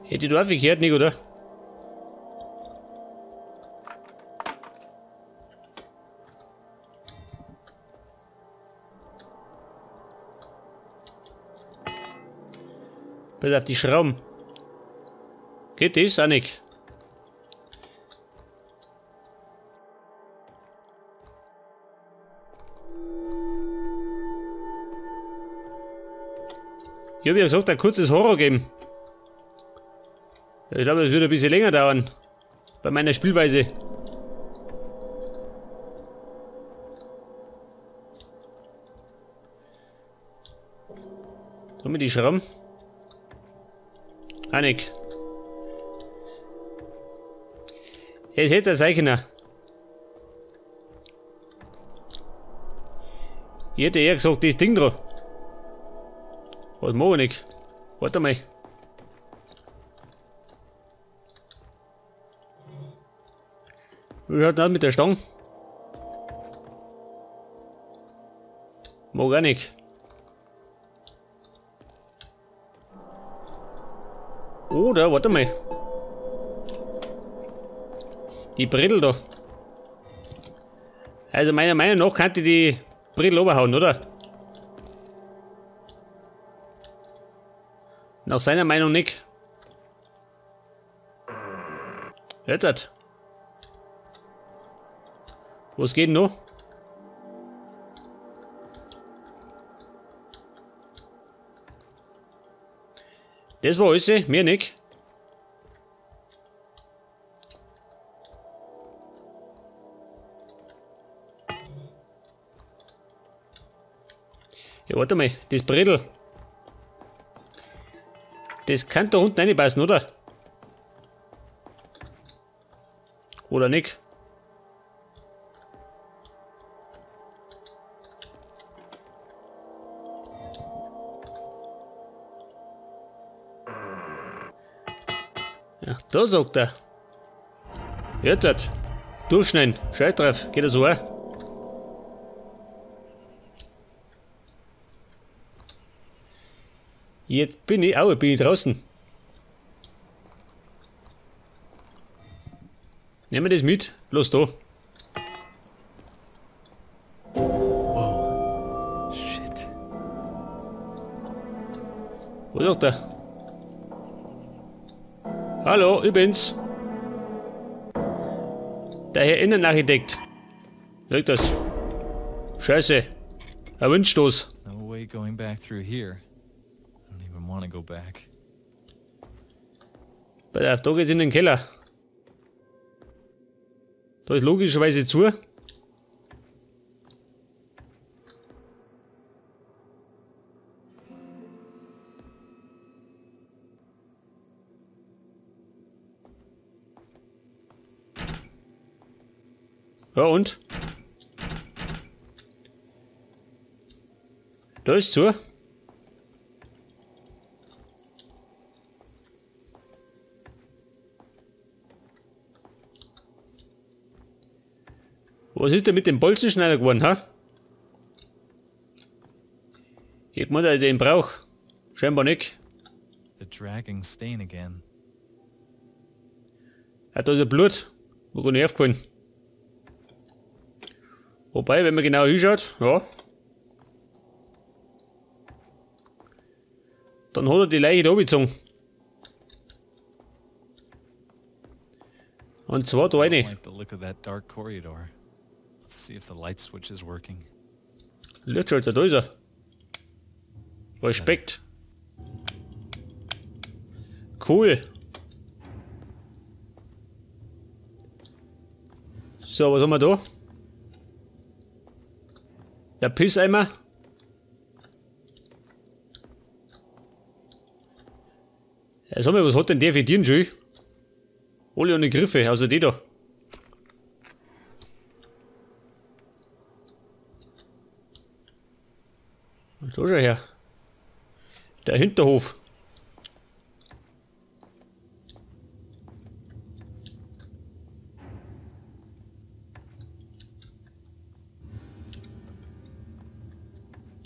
Hätte ich da auch gehört, nicht, oder? Pass auf die Schrauben. Geht das auch nicht? Ich habe ja gesagt, ein kurzes Horror-Game. Ich glaube, es wird ein bisschen länger dauern. Bei meiner Spielweise. Da haben wir die Schrauben. Auch nicht. Es hätte sein können. Ich hätte eher gesagt, das Ding da. Was mag ich nicht? Warte mal. Wie schaut das mit der Stange? Mag auch nicht. Oder, warte mal. Die Bredel da. Also meiner Meinung nach kann die Bredel oberhauen, oder? Nach seiner Meinung nicht. Hört. Was geht denn noch? Das war alles, mehr nicht. Ja, warte mal, das Bredel. Das kann da unten reinpassen, oder? Oder nicht? Ach, da sagt er. Jetzt. Durchschneiden. Scheiß drauf. Geht das so auch? Jetzt bin ich, au, bin ich draußen. Nehmen wir das mit. Los da. Oh, shit. Wo ist der? Hallo, ich bin's. Der Herr Innenarchitekt. Sag das. Scheiße. Ein Windstoß. No way going back through here. I don't even want to go back. Bei der da geht's in den Keller. Da ist logischerweise zu. Ja und? Da ist zu. Was ist denn mit dem Bolzenschneider geworden, ha? Ich meine, dass ich den brauch. Scheinbar nicht. The dragging stain again. Ja, da ist ja Blut. Wo gar nicht aufgefallen. Wobei, wenn man genau hinschaut, ja. Dann hat er die Leiche da abgezogen. Und zwar da rein. Lichtschalter, da ist er. Respekt. Cool. So, was haben wir da? Der Pisseimer. Ja, sag mal, was hat denn der für Tieren schon? Alle ohne Griffe, außer die da. Und da schau her. Der Hinterhof.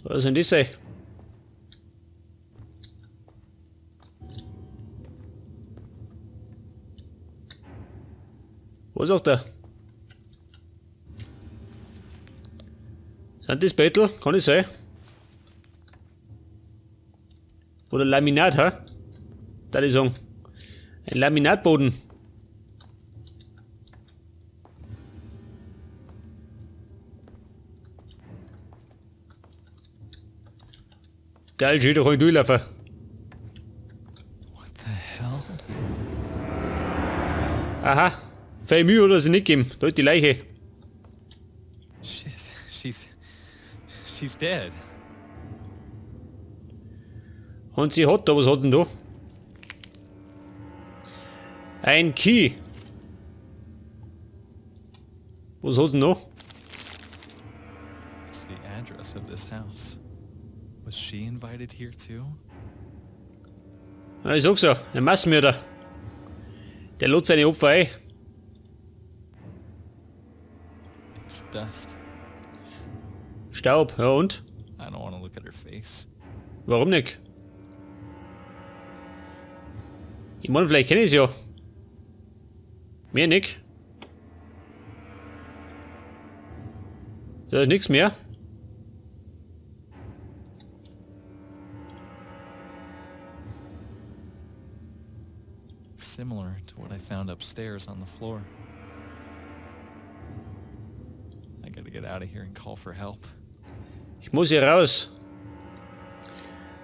Was soll denn das sein? Was sagt er? Sind das Bettel? Kann ich sein? Oder Laminat, ha? Da ich sagen. Ein Laminatboden. Geil, schön, da kann ich durchlaufen. What the hell? Aha. Viel Mühe hat er sich nicht gegeben. Da ist die Leiche. Shit, she's dead. Und sie hat da, was hat denn da? Ein Key. Was hat denn noch? It's the address of this house. Was she invited here too? Na, ich sag's ja, ein Massenmörder. Der lädt seine Opfer ein. It's dust. Staub, ja und? I don't want to look at her face. Warum nicht? Ich meine, vielleicht kenne ich's ja. Mehr nicht. Da ist nichts mehr. Similar to what I found upstairs on the floor. I gotta get out of here and call for help. Ich muss hier raus.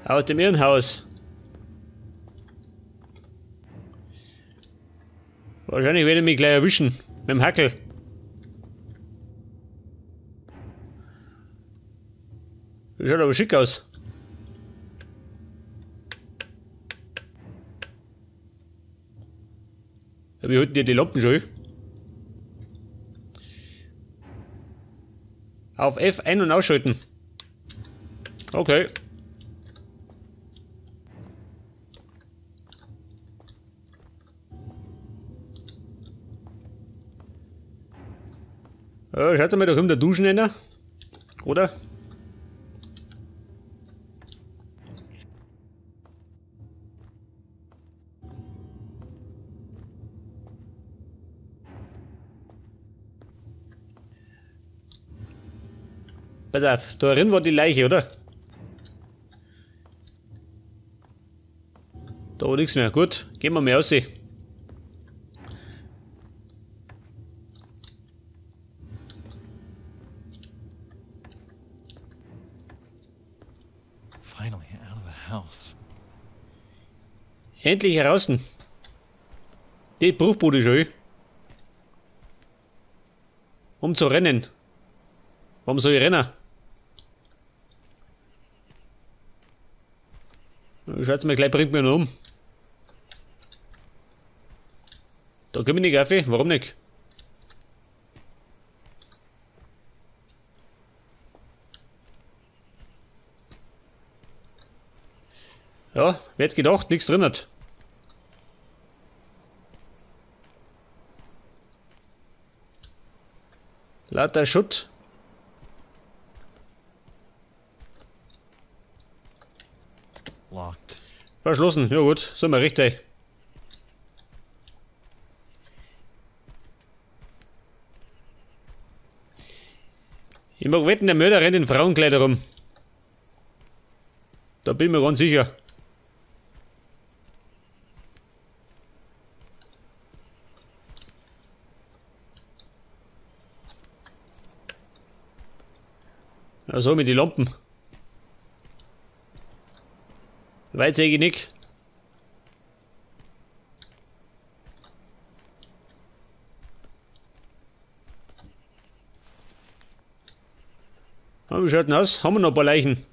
Aus dem Irrenhaus. Wahrscheinlich werde ich mich gleich erwischen. Mit dem Hackel. Das schaut aber schick aus. Wie halten die die Lampen schon? Auf F ein- und ausschalten. Okay. Ja, schaut mal, da kommt der Duschen rein. Oder? Pass auf, da drin war die Leiche, oder? Da war nichts mehr. Gut, gehen wir mal raus. Finally out of the house. Endlich heraus. Die Bruchbude schon. Um zu rennen. Warum soll ich rennen? Schaut's mal, gleich bringt mir noch um. Da komm ich nicht auf, warum nicht? Ja, wer hätte gedacht, nichts drin hat. Lauter Schutt. Locked. Verschlossen, ja gut, soll mal recht sein. Ich mag wetten, der Mörder rennt in Frauenkleider rum. Da bin ich mir ganz sicher. Ja, so mit den Lampen. Weit sehe ich nicht. Wie schaut denn aus? Haben wir noch ein paar Leichen?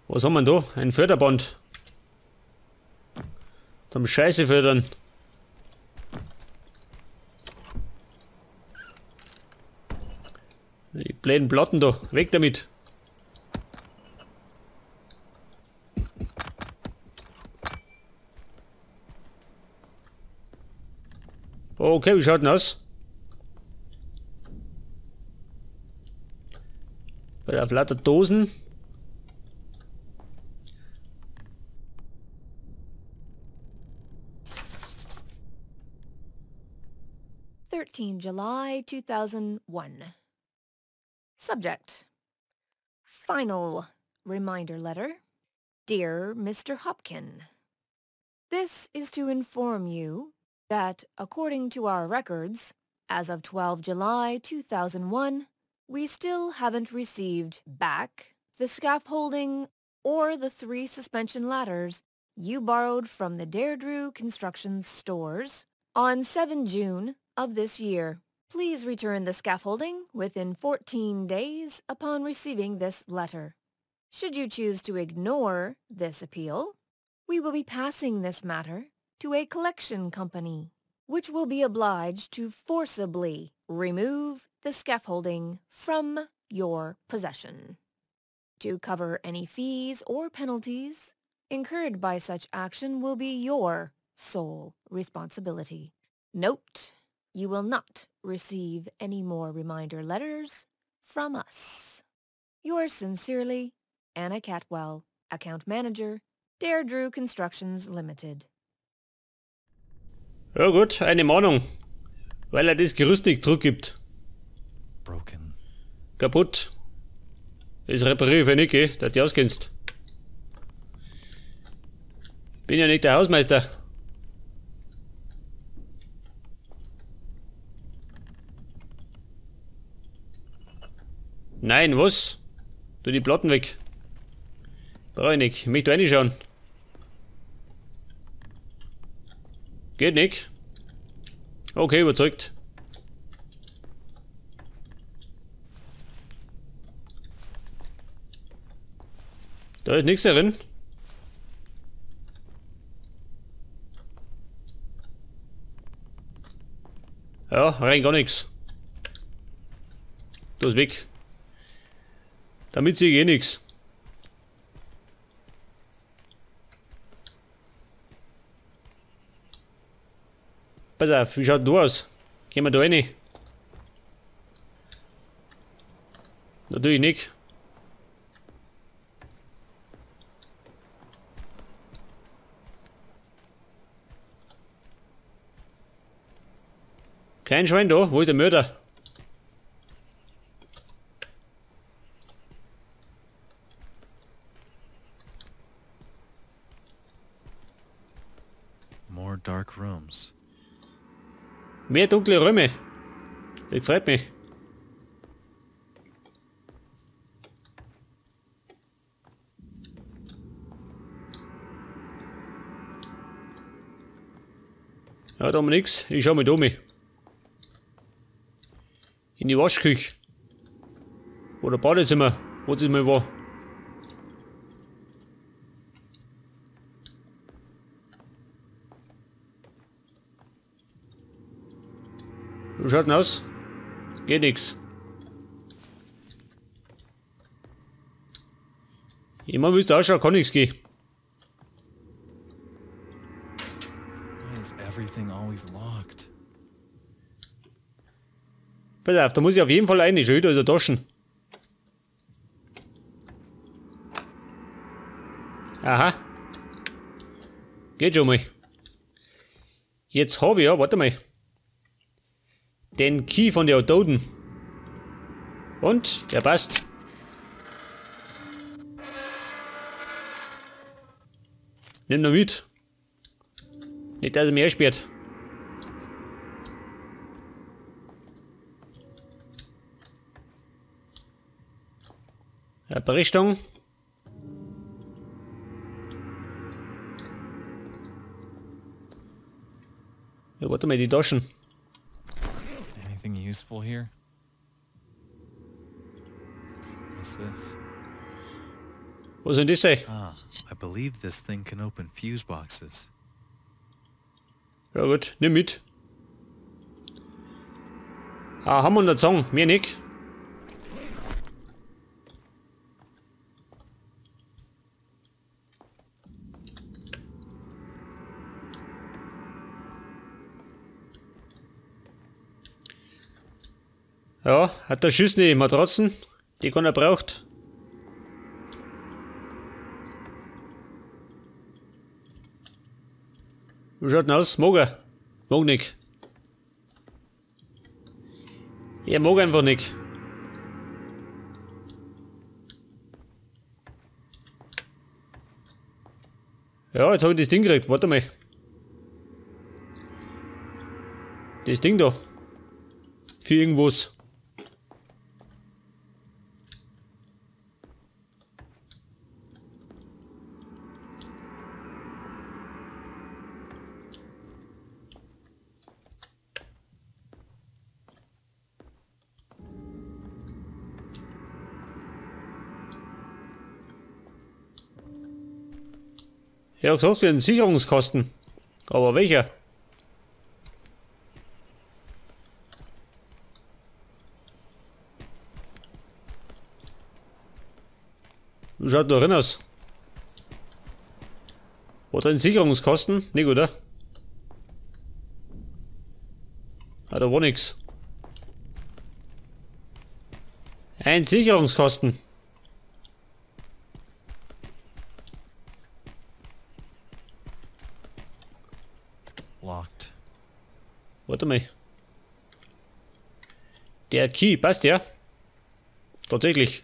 Was haben wir denn da? Ein Förderband. Zum Scheiße fördern. Die blöden Platten da. Weg damit. Okay, wie schaut denn aus? Bei der lauter Dosen. 13 July 2001. Subject: Final reminder letter. Dear Mr. Hopkin, this is to inform you that, according to our records, as of 12 July 2001, we still haven't received back the scaffolding or the 3 suspension ladders you borrowed from the Derdriu Construction stores on 7 June of this year. Please return the scaffolding within 14 days upon receiving this letter. Should you choose to ignore this appeal, we will be passing this matter to a collection company, which will be obliged to forcibly remove the scaffolding from your possession. To cover any fees or penalties incurred by such action will be your sole responsibility. Note, you will not receive any more reminder letters from us. Yours sincerely, Anna Catwell, Account Manager, Derdriu Constructions Limited. Ja gut, eine Mahnung, weil er das Gerüst nicht zurückgibt. Broken. Kaputt. Das repariere ich für nicht, gell, dass du auskennst. Bin ja nicht der Hausmeister. Nein, was? Tu die Platten weg. Brauch ich nicht. Ich möchte reinschauen. Geht nicht. Okay, überzeugt. Da ist nichts drin. Ja, rein gar nichts. Da ist weg. Damit sehe ich eh nix. Pass auf, wie schaut denn du aus? Gehen wir da rein? Natürlich nicht. Kein Schwein da, wo ist der Mörder? More dark rooms. Mehr dunkle Räume. Das freut mich. Ja, da haben wir nix. Ich schau mal da um. In die Waschküche. Oder Badezimmer, wo das mal war. Wie schaut denn aus? Geht nix. Ich mein, wie es da ausschaut, kann nix gehen. Why is everything always locked? Pass auf, da muss ich auf jeden Fall rein, schon wieder in der Taschen. Aha. Geht schon mal. Jetzt hab ich ja, warte mal. Den Key von der Toten. Und, der passt. Nimm noch mit. Nicht, dass er mir sperrt. Ja, Berichtung. Ja, warte mal, die Taschen. Anything useful here? What's this? Was soll das sein? Ah, I believe this thing can open fuse boxes. Ja gut, nimm mit. Ah, haben wir einen Song, mehr nicht. Ja, hat der Schuss nicht Matratzen, die keiner braucht. Wie schaut denn aus? Mag er? Mag nicht. Er mag einfach nicht. Ja, jetzt habe ich das Ding gekriegt. Warte mal. Das Ding da. Für irgendwas. Ja, gesagt, wir einen Sicherungskasten. Aber welcher? Wie schaut da drin aus? War da ein Sicherungskasten? Nicht, oder? Ah, da war nix. Ein Sicherungskasten. Locked. Warte mal. Der Key, passt ja? Tatsächlich.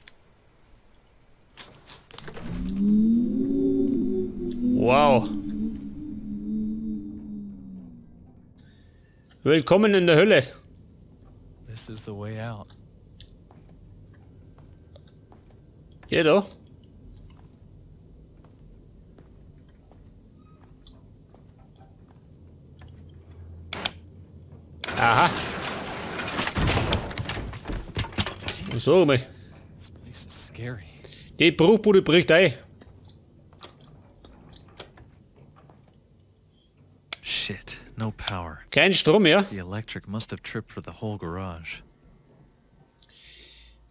Wow. Willkommen in der Hölle. This is the way out. Ja, da. Aha. So, mal. Die Bruchbude bricht ein. Shit, no power. Kein Strom mehr. The electric must have tripped for the whole garage.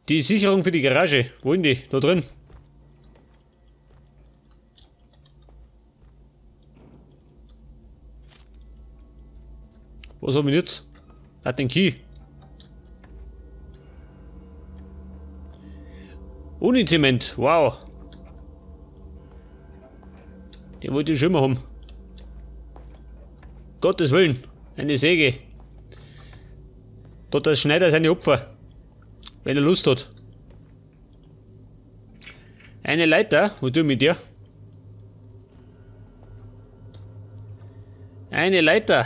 Die Sicherung für die Garage. Wo sind die? Da drin. Was haben wir jetzt? Hat den Key. Unizement, wow. Den wollte ich schon immer haben. Gottes Willen, eine Säge. Dort der Schneider seine Opfer. Wenn er Lust hat. Eine Leiter, was tue ich mit dir? Eine Leiter.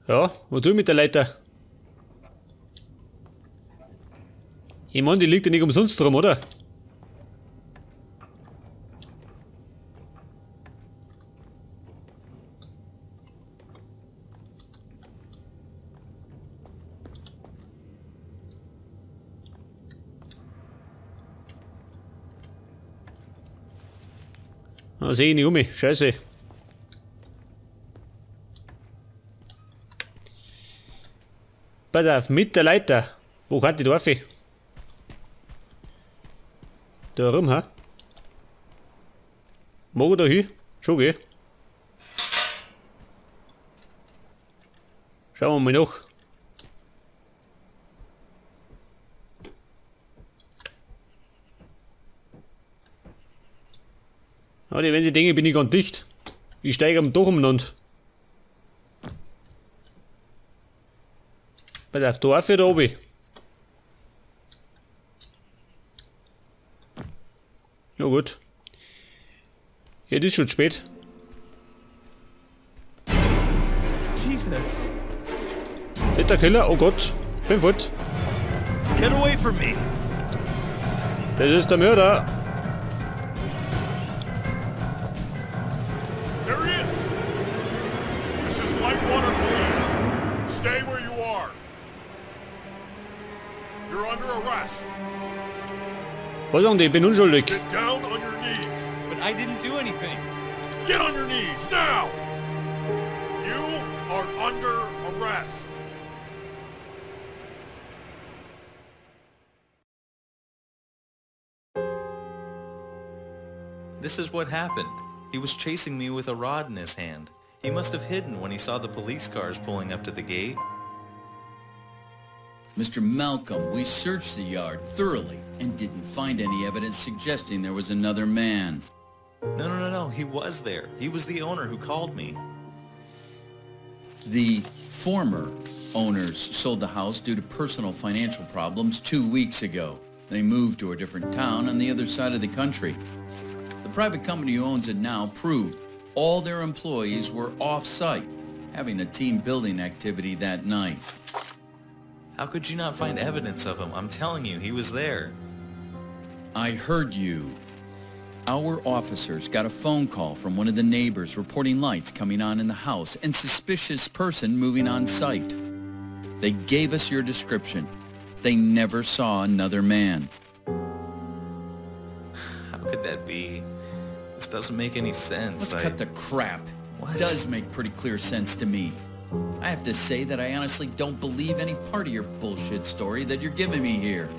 Ja, was tue ich mit der Leiter? Ich meine, die liegt ja nicht umsonst drum, oder? Da sehe ich nicht um mich. Scheiße. Pass auf, mit der Leiter. Wo kann die da rauf? Da rum, ha? Mag ich da hin? Schon, gell? Schauen wir mal nach. Ja, die, wenn sie denken, bin ich ganz dicht. Ich steige am Dach umeinander. Pass auf, da rauf oder oben? Na gut. Ja, das ist schon spät. Jesus. Nicht der Killer, oh Gott. Bin fort. Get away from me. Das ist der Mörder. There he is. This is Lightwater Police. Stay where you are. You're under arrest. Was sagen die? Ich bin unschuldig. Get down on your knees. But I didn't do anything. Get on your knees now. You are under arrest. This is what happened. He was chasing me with a rod in his hand. He must have hidden when he saw the police cars pulling up to the gate. Mr. Malcolm, we searched the yard thoroughly and didn't find any evidence suggesting there was another man. No, he was there. He was the owner who called me. The former owners sold the house due to personal financial problems 2 weeks ago. They moved to a different town on the other side of the country. The private company who owns it now proved all their employees were off-site, having a team building activity that night. How could you not find evidence of him? I'm telling you, he was there. I heard you. Our officers got a phone call from one of the neighbors reporting lights coming on in the house and suspicious person moving on site. They gave us your description. They never saw another man. How could that be? This doesn't make any sense. Let's cut the crap. What? It does make pretty clear sense to me. I have to say that I honestly don't believe any part of your bullshit story that you're giving me here.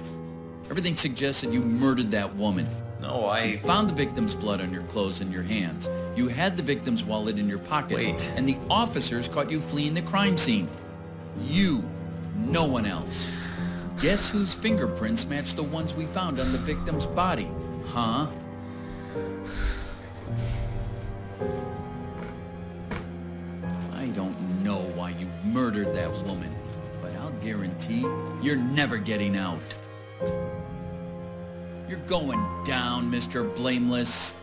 Everything suggests that you murdered that woman. No, I... You found the victim's blood on your clothes and your hands. You had the victim's wallet in your pocket. Wait. And the officers caught you fleeing the crime scene. You, no one else. Guess whose fingerprints match the ones we found on the victim's body, huh? I don't know why you murdered that woman, but I'll guarantee you're never getting out. You're going down, Mr. Blameless.